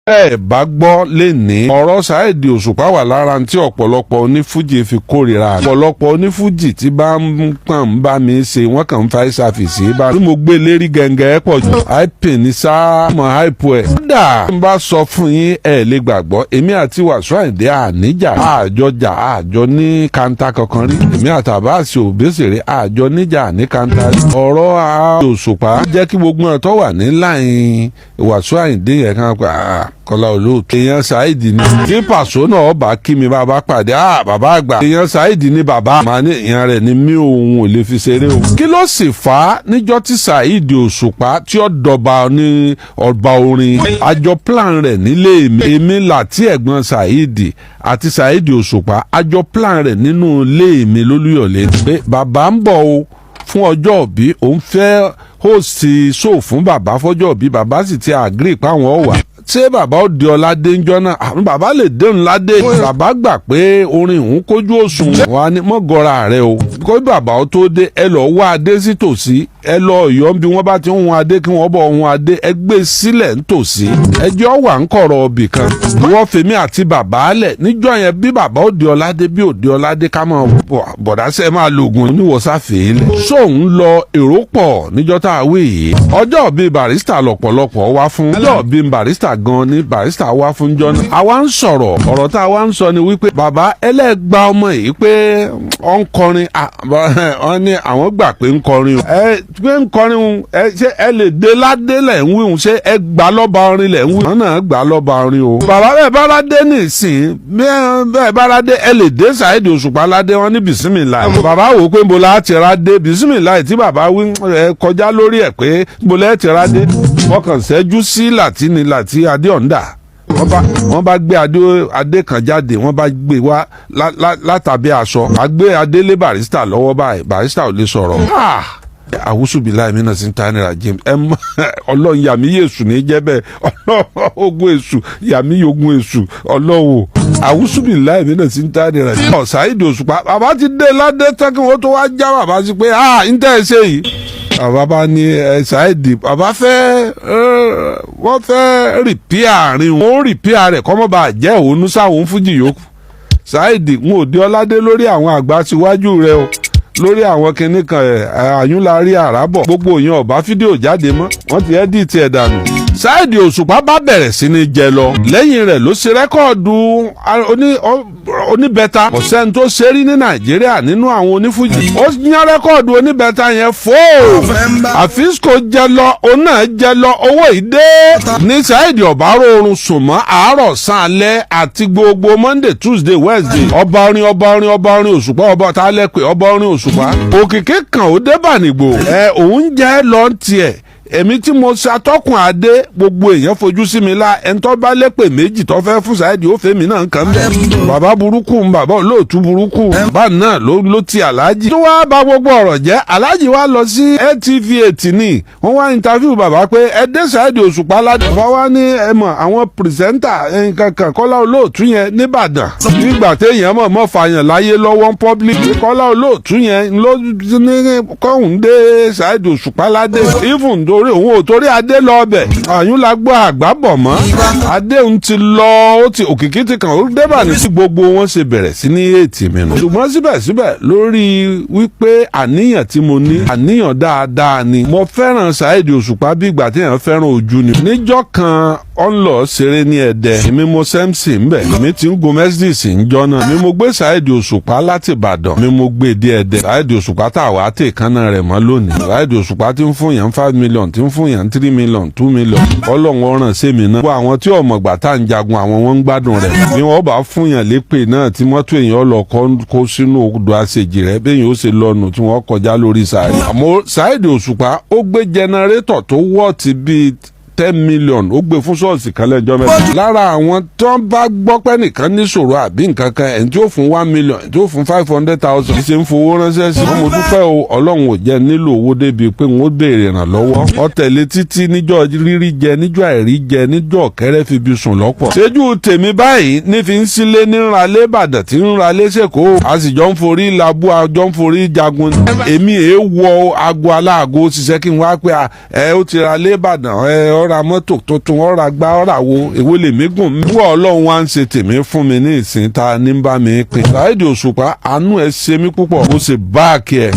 Ẹ bá gbọ́ lẹ́ni ọ̀rọ̀ Saheed Òṣùpá wà lára tí ọ̀pọ̀lọpọ̀ onífújì fi kórìíra. Ọ̀pọ̀lọpọ̀ onífújì tí bá ń pọ̀n ń bá mi ṣe, wọ́n kàn ń fa ìṣàfìsì bá bí mo gbé lérí gẹ̀ǹgẹ̀ pọ̀ jù àìpè ní sáà mọ̀ àìpò ẹ̀. Kódà n bá sọ fún yín, ẹ lè gbàgbọ́. Èmi àti Wàsíù Àyìndé àníjà, àjọjà, àjọ ní kanta kankan rí. Èmi àtàbáàsì Òbésèré àjọ níjà ní kanta rí. Ọ̀rọ̀ Òṣùpá jẹ́ kí gbogbo ẹ̀ tó wà ní láyìn Wàsíù Àyìndé yẹn kan pa Kọ́lá Olóòtú. Èèyàn Saheed ni. Tí Pàṣọ náà bá kí mi, bá bá pàdé, bàbá àgbà. Èèyàn Saheed ni bàbá. Màá ní èèyàn rẹ̀ ni mí, òun ò lè fi ṣeré o. Kí ló sì fà á níjọ́ tí Saheed Òṣùpá tí ó dọba ní ọba orin? Àjọ plan rẹ̀ nílé mi. Èmi làtí ẹ̀gbọ́n Saheed àti Saheed Òṣùpá, àjọ plan rẹ̀ nínú ilé mi lólúyọ̀lé pé bàbá ń bọ̀ o fún ọjọ́ òbí, òun fẹ́ host show fún bàbá fọ́jọ́ òbí. Bàbá sì ti agree páwọn wà. Ṣé bàbá ó di ọládé ńjọ́ náà? Àwọn bàbá lè déhùn ládé. Bàbá gbà pé orin òun kójú òṣùwọ̀n wa ní mọ́gọ́ra rẹ o. Kó bàbá ó tó dé, ẹ lọ wá adé sí tòsí, ẹ lọ Ọ̀yọ́ bí wọ́n bá ti ń hun adé, kí wọ́n bọ̀ hun adé, ẹ gbé sílẹ̀ nítòsí, ẹjọ́ wà ń kọ̀rọ̀ ọbì kan. Wọ́n fèmí àti bàbá lẹ̀ níjọ́ yẹn. Bí bàbá ó di ọládé, bí ó di ọládé, ká máa bọ̀dá sẹ́ máa lo oògùn oníwọ̀sáfèé lẹ̀. Sóun lọ èrò pọ̀ níjọ́ tá a wí yìí. Ọjọ́ bíi Barrister lọ̀pọ̀lọpọ̀ wá fún. Ọjọ́ bíi Barrister gan ni Barrister wá fún jọ́nà. Àwa ń sọ̀rọ̀. Ọ̀rọ̀ tá a wá ń sọ ni wípé bàbá ẹlẹ́gba ọmọ yìí pé ọ ń kọrin. Wọ́n ní àwọn gbà pé ń kọrin o. Ẹ pé ń kọrin o, ẹ ṣé ẹ lè dé ládé lẹ̀ ń wíhun? Ṣé ẹ gbà lọ́ba orin lẹ̀ ń wí? Wọ́n náà gbà lọ́ba orin o. Bàbá bẹ́ẹ̀ bá ládé nìsín, bẹ́ẹ̀ bá ládé, ẹ lè dé Saheed Òṣùpá ládé? Wọn ní bìsímìlà. Bàbá wò pé nbo la ti ra dé bìsímìlà tí bàbá wí ẹ kọjá lórí ẹ pé nbo lẹ́ ti ra dé. Wọ́n kàn ṣẹ́jú sí Làtí ni Làtí Adéọ̀ndà. Wọ́n bá gbé adé kan jáde, wọ́n bá gbé wá látàbí aṣọ. A gbé adé lé Barrister lọ́wọ́ báyìí, Barrister ò lè sọ̀rọ̀. Àwùsùbíláì mi náà sì ń ta náírà James ẹ mọ Ọlọ́run yàmí yéṣù ní jẹ́ bẹ́ẹ̀. Ọlọ́run ogun èṣù yàmí ogun èṣù Ọlọ́run àwùsùbíláì mi náà sì ń ta náírà James. Saheed Òṣùpá, bàbá ti dé ládé tán kí wọ́n tó wá já bàbá sí pé ń tẹ́ ẹ ṣe yìí. Bàbá bá ní ẹ Saheed, bàbá fẹ́ wọ́n fẹ́ repair àárín wọn, ó repair rẹ̀ kọ́mọ́ bá jẹ́ òun sáwọn fújì yòókù. Saheed, n ò dé ọládé lórí àwọn àgbà síwájú rẹ o, lórí àwọn kinní kan ẹ̀ àyúnlárí àràbọ̀ gbogbo yẹn ọ̀bá fídíò jáde mọ́, wọ́n ti edit ẹ̀ dànù. Saheed Òṣùpá bá bẹ̀rẹ̀ sí ní jẹ lọ. Lẹ́yìn rẹ̀ ló ṣe record oníbẹ̀ta. Ọ̀sẹ́ni tó ṣe rí ní Nàìjíríà nínú àwọn onífújì. Ó yán record oníbẹ̀ta yẹn fóò. Àfíìsìkò jẹ lọ, òun náà jẹ lọ, owó ìdé ní Saheed ọ̀bá rọrùn sùn mọ́ àárọ̀ sàn alẹ́ àti gbogbo Monday, Tuesday, Wednesday. Ọba orin, ọba orin, ọba orin Òṣùpá, ọba tá a lẹ́ pé ọba orin Òṣùpá. Òkìkí kan ó dé bànìgbò ẹ, òun jẹ́ lọ́n tiẹ̀. Èmi tí mo ṣàtọ́kùn adé, gbogbo èèyàn fojú sí mi lá. Ẹni tó bá lépè méjì tó fẹ́ fún Saheed, ó fẹ́ mi náà kàn bẹ́ẹ̀. Bàbá burúkú ń bàbá olóòtú burúkú bàbá náà ló ti aláàjì tó wá bá gbogbo ọ̀rọ̀ jẹ́. Aláàjì wá lọ sí LTV 8 ní wọ́n wá interview bàbá pé ẹ dé Saheed Òṣùpá ládé. Bàbá wá ní ẹ mọ̀ àwọn presenter nǹkan kan, Kọ́lá Olóòtú yẹn nìbàdàn, nígbà téèyàn mọ̀ mọ̀ fàyàn láyé lọ́wọ́ public. Kọ́lá Olóòtú yẹn ló ní kọ́hún dé Saheed Òṣùpá ládé, even torí òun ò torí adé lọ ọbẹ̀. Àyùn la gbọ́ àgbà bọ̀ mọ́ adéhùn ti lọ, ó ti òkìkí ti kàn ó débà ní. Tí gbogbo wọn ṣe bẹ̀rẹ̀ sí ní ètì mi nù. Ṣùgbọ́n síbẹ̀síbẹ̀, lórí wípé àníyàn tí mo ní, àníyàn dáadáa ni. Mo fẹ́ràn Saheed Òṣùpá bí ìgbà téèyàn fẹ́ràn ojú ni. Níjọ́ kan, ó ń lọ ṣeré ní Ẹ̀dẹ́. Èmi mo sẹ́msì ń bẹ̀. Èmi ti ń gun Mercedes ń jọ́ náà. Mi mo gbé Saheed Òṣùpá láti Ìbàdàn. Mi mo gbé dé Ẹ̀dẹ́. Saheed Òṣùpá tá a wà á tè kánná rẹ̀ mọ́ lónìí. Saheed Òṣùpá ti ń fún yàn 5 million, ti ń fún yàn 3 million, 2 million. Ọlọ́run ọ̀ràn sèmi náà. Gbogbo àwọn tí ọmọ gbà tá à ń jagun, àwọn wọn ń gbádùn rẹ̀. Bí wọ́n bá fún yàn lépè náà, tí mọ́tò èèyàn lọ kó sínú odò àṣejì rẹ̀, bẹ́ẹ̀ yóò ṣe lọ́nu tí wọ́n kọjá lórí sàárè. Àmọ́ Saheed Òṣùpá, ó gbé generator tó wọ́ọ̀tì bíi 10 million, ó gbé fún ṣọ́ọ̀ṣì kan lẹ́jọ́ mẹ́ta. Lára àwọn tó ń bá gbọ́ pé nìkan níṣòro àbí nǹkan kan, ẹ̀ ń tí ó fún 1 million, ẹ̀ tí ó fún 500,000, kì í ṣe ń fowó ránṣẹ́ sí. Mo dúpẹ́ o, Ọlọ́run ò jẹ́ nílò owó débi pé n ó béèrè ìrànlọ́wọ́. Ọ tẹ̀lé títí níjọ́ rírí jẹ, níjọ́ àìrí jẹ, níjọ́ kẹrẹ́ fi bí sùn lọ́pọ̀. Ṣéjú tèmi báyìí ní fi ń sílé ní nralé Ìbàdàn tí ń ralé Sèkó. A sì jọ ń forí labú, a jọ ń forí jagun. Èmi èé wọ aago aláàgó ṣiṣẹ́ kí n wá pé ẹ ó ti ralé Ìbàdàn ẹ ó Ra mọ́tò tuntun, ọ̀rà gbá, ọ̀rà wo, èwo lèmi gùn. Wọ́n Ọlọ́run wá ń ṣe tèmi fún mi ní ìsìn, ta ní bá mi pín. Saheed Òṣùpá, àánú ẹ̀ ṣe mí púpọ̀, mo sì back ẹ̀.